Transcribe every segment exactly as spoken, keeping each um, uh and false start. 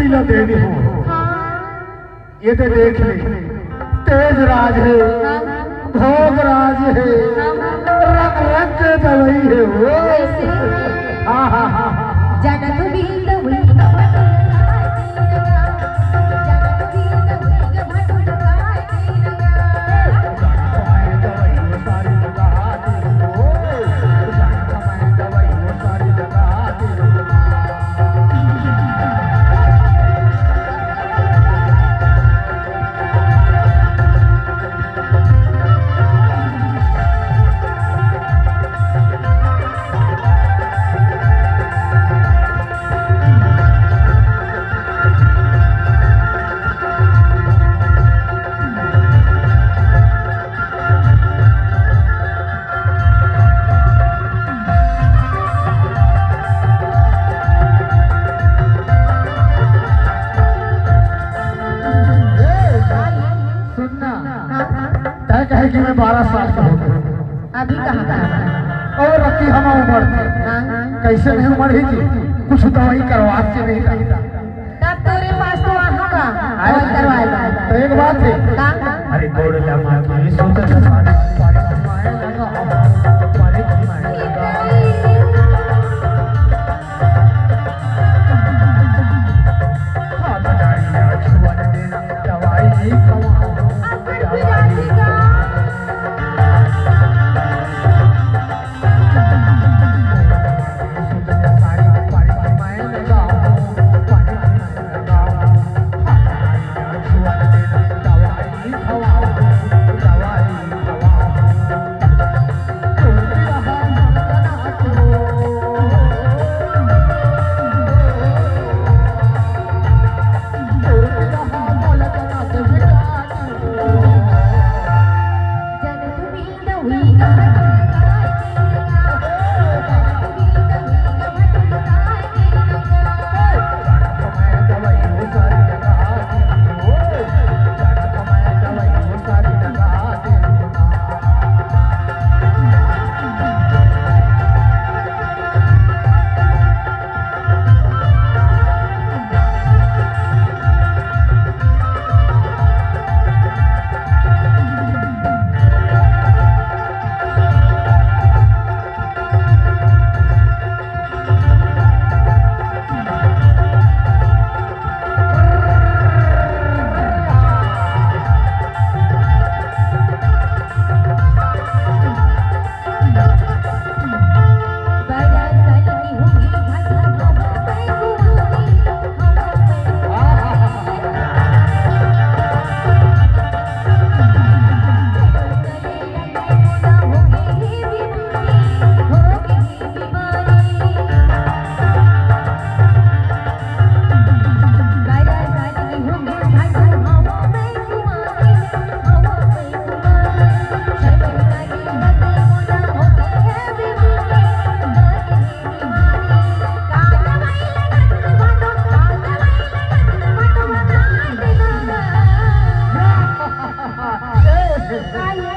ला देनी हो। हाँ। ये तो देख ले, तेज राज हे, हाँ। भोग राज हे, हाँ। रंग रंग के दवाई हे वो। कैसे? हाँ, हाँ, हाँ, हाँ। जनक भी दवाई सुनना, हाँ। तय कहे कि मैं बारह साल का हो गया। अभी कहाँ का? और रखी हम उम्र थी। हाँ। कैसे नहीं उम्र ही थी? कुछ दवाई करवा के नहीं था। तब तोरे पास तो वहाँ का आए दवाई करवाए ला। तो एक बात है। का? अरे गोड़ लगा के सोचा था सारी, सारी माया लगा, सारी माया लगा। हाथ डालिया छुअन देना, दवाई खवाओ, दवाई खवाओ।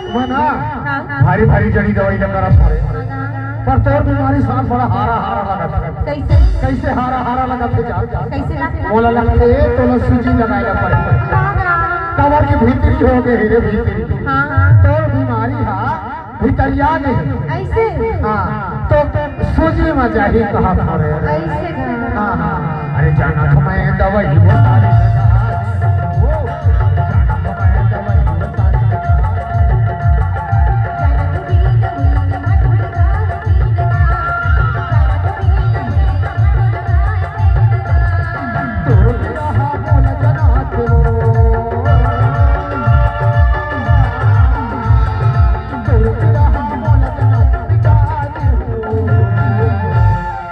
मन ह हाँ। भारी भारी जड़ी दवाई ल करत हवे, पर तोर बीमारी साथ बड़ा हारा हारा लगत हे। कैसे? कैसे हारा हारा लगत हे जान? कैसे लगथे? मोला लगथे तोला सूजी लगाए ला पड़ही। हाँ, हाँ। कमर के भीतरी हो गे हे रे, भीतरी। हाँ, हाँ। तोर बीमारी हा भीतरिया नहीं। ऐसे? हाँ, तो सूजी म जाही कहा था रे। ऐसे का? हाँ, हाँ। अरे जाना था मैं दवाई वो सारी